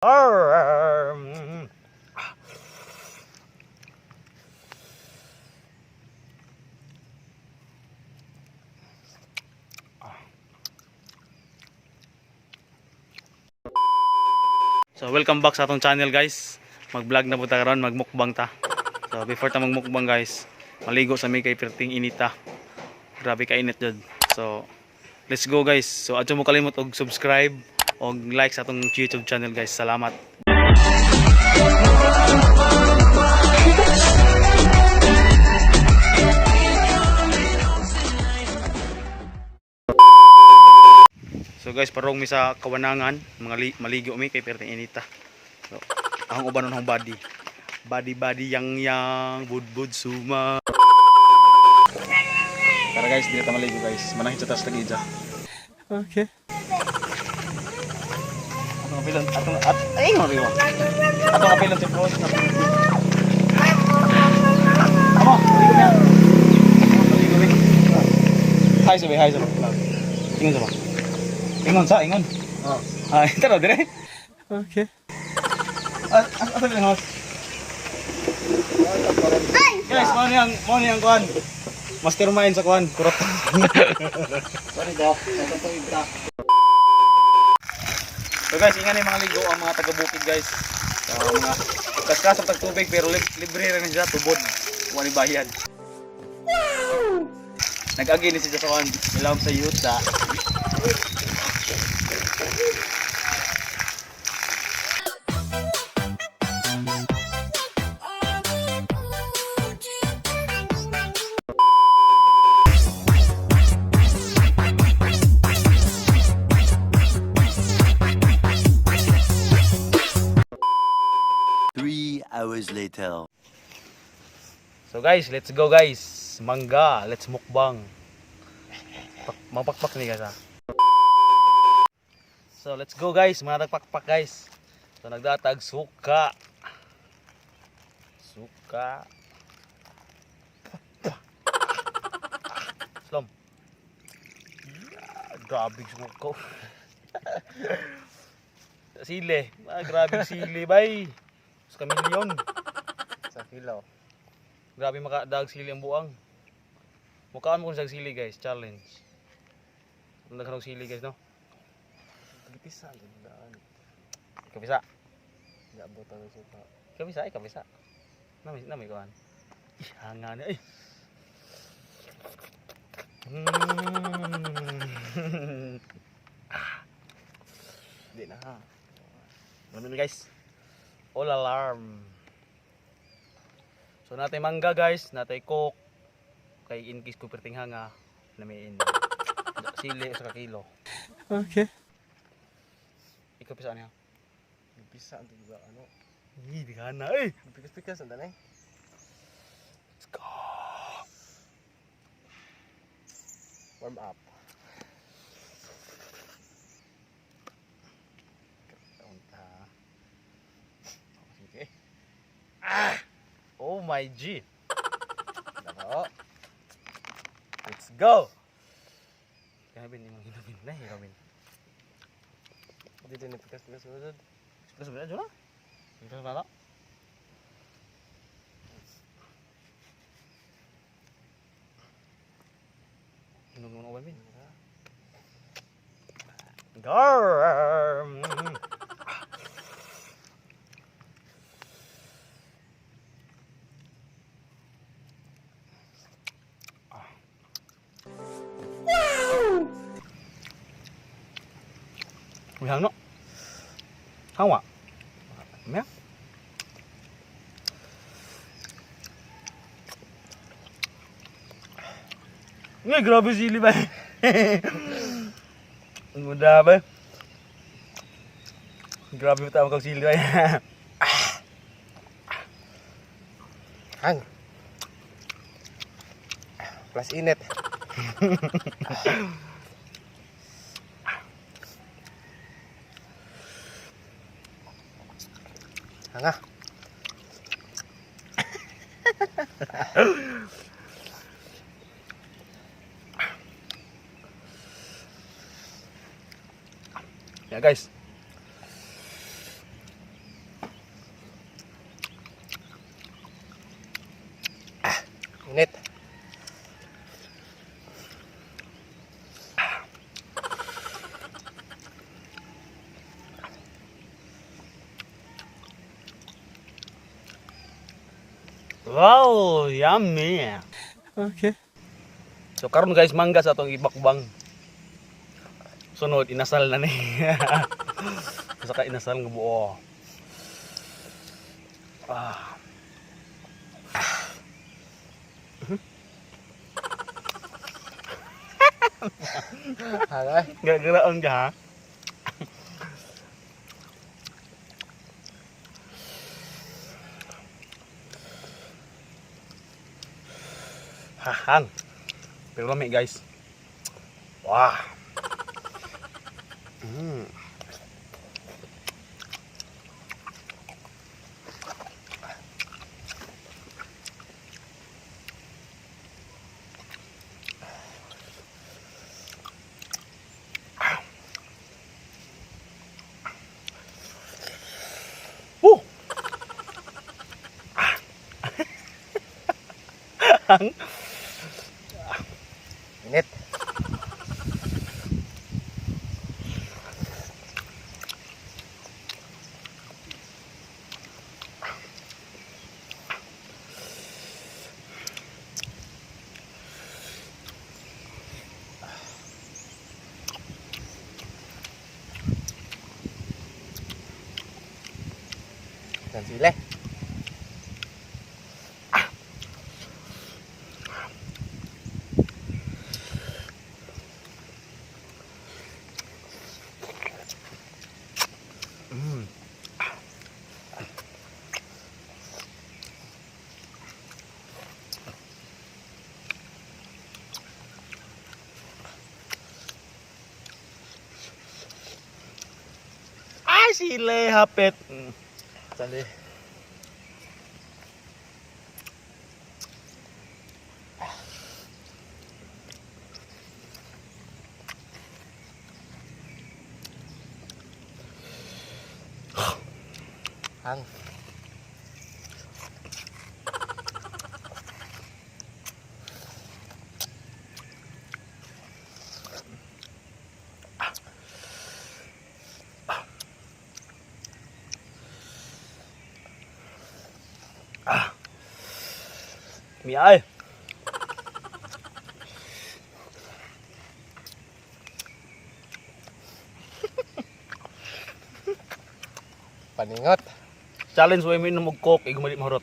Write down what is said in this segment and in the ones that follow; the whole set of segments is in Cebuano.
So welcome back sa atong channel, guys. Mag-vlog na po ta karon, magmukbang ta. So before ta magmukbang, guys, maligo sa mi kay perting inita. Grabe ka init jud. So let's go, guys. So adto mo kalimot og subscribe og like sa atong YouTube channel, guys. Salamat. So guys, parong mi sa kawanangan, mga maligo mi kay perting inita. So, ang uban nun ang body. Body body yang yang budbud suma. Tara guys, dito ta maligo, guys. Manahit sa taas lagi dyan. Okay. Atong apilon, atong at ay ngori wa. Atong apilon si Bros. Amo, maligo niya. Maligo mi. Hi sabi, hi sabi. Ingon sa ba? Ingon sa, ingon. Oh. Ay, tara dire. Okay. Ah, asa lang host? Guys, mo niyang kuan. Mastermind sa kuan, kurot. Sorry, Doc. Natutuyog ta. So guys, ingan yung mga ligo ang mga taga-bukid, guys. So, mga kaskas ang tagtubig pero libre rin siya tubod. Wala bayad. Wow! Nag-agi ni siya sa kuan, ilawom sa yuta. 3 hours later. So guys, let's go, guys. Mangga, let's mukbang. Mapakpak ni guys ah. So let's go, guys, mga nagpakpak, guys. So nagdatag suka. Suka. Slom. Yeah, grabe suka. Sili. Ah, grabe sili bay. Sa kamilyon. Sa kilo. Grabe makadag sili ang buang. Mukhaan mo kung sa sili, guys, challenge. Ang daghan og sili, guys, no. Pagpisa, daan. Kabisa. Gabot ang suka. Kabisa, ay kabisa. Nami nami kuan. Ih, hanga na eh. Di na ha. Ano ni, guys? All alarm. So natay mangga, guys, natay coke. Kay in case ko perting hanga, namiin. Sili sa kilo. Okay. Ikaw pisa niya. Pagpisa, ang tuga, ano. Hindi di ka na eh. Pikas-pikas, ang danay. Let's go. Warm up. Unta. Sige. Ah! Oh my G. Dako. Let's go. Kaya bin imong hinabin na hirabin. Dito ni pikas-pikas ulod. Terus sebenarnya jula. Terus mana? Minum minum bin. Gar. Wow. Hang no. Hang ạ. Mẹ. Nga, grabe sili ba? Muda ba? Grabe mo tawag kang sili ba? Hang. Plus init. Hanga. Yeah, guys. Init. Wow, yummy. Okay. So karon guys, mangga sa atong ibakbang. Sunod inasal na ni. Saka inasal nga buo. Ah. Hanga. Gagaraon ka ha? Hahang. Pero lami guys. Wah. Woo! Hang. Init. Dan sile. Ay, sile hapit. Sali. Hang. Miyay. Paningot. Challenge mo inom og coke, igumali mahurot.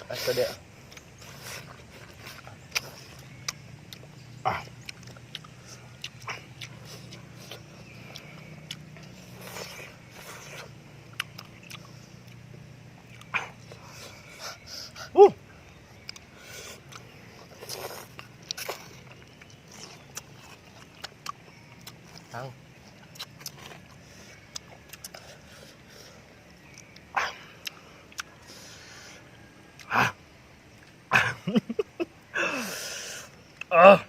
Asta dia. Woo! Hang. Ah.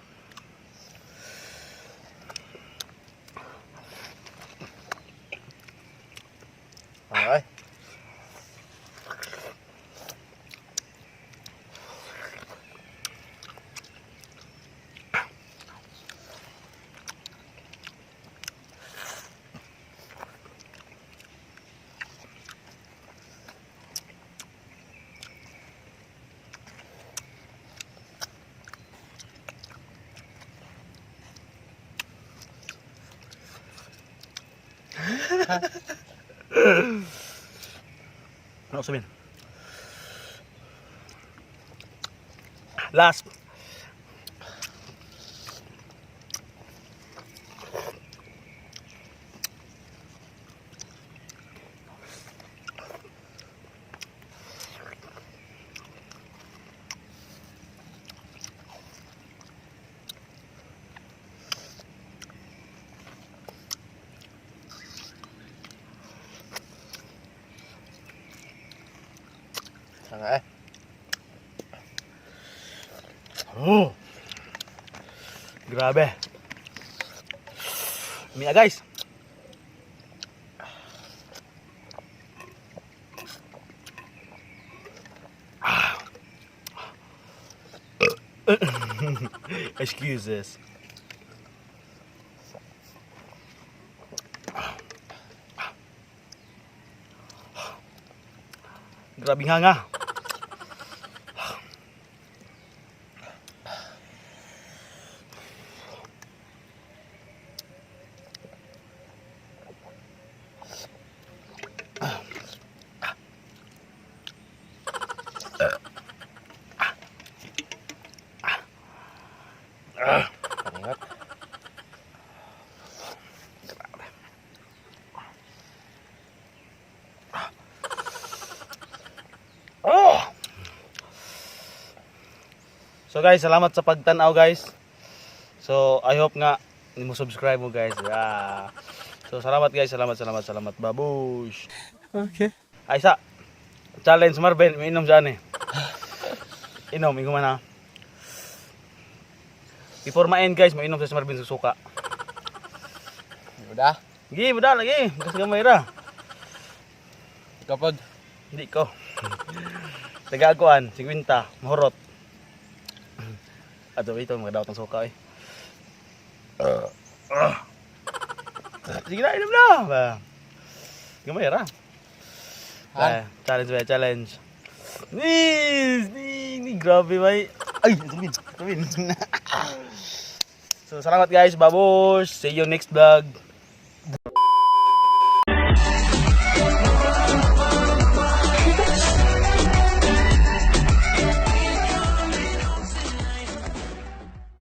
Ay. Ano sabihin? Last. Hanga eh. Oh. Grabe. Mia guys. Excuses. Grabe nga. Paningot. Oh! So guys, salamat sa pagtanaw, guys. So I hope nga mo subscribe mo, guys. Yeah. So salamat, guys, salamat, salamat, salamat. Babush. Okay. Ay sa challenge, Marvin, may inom dyan eh. Inom, ingo man ha. Before ma-end, guys, may inom sa si Marvin sa suka. Udah. Gi, muda lagi. Gas gamay ra. Kapag. Hindi ko. Tagaguan, 50, mahurot. Ato ito, mga daw tong suka eh. Sige na, inom na. Ba. Gamay ra. Han. Ba, challenge ba, challenge. Nis, ni, ni, grabe bay. Ay, sabihin, sabihin. So salamat, guys, babush. See you next vlog.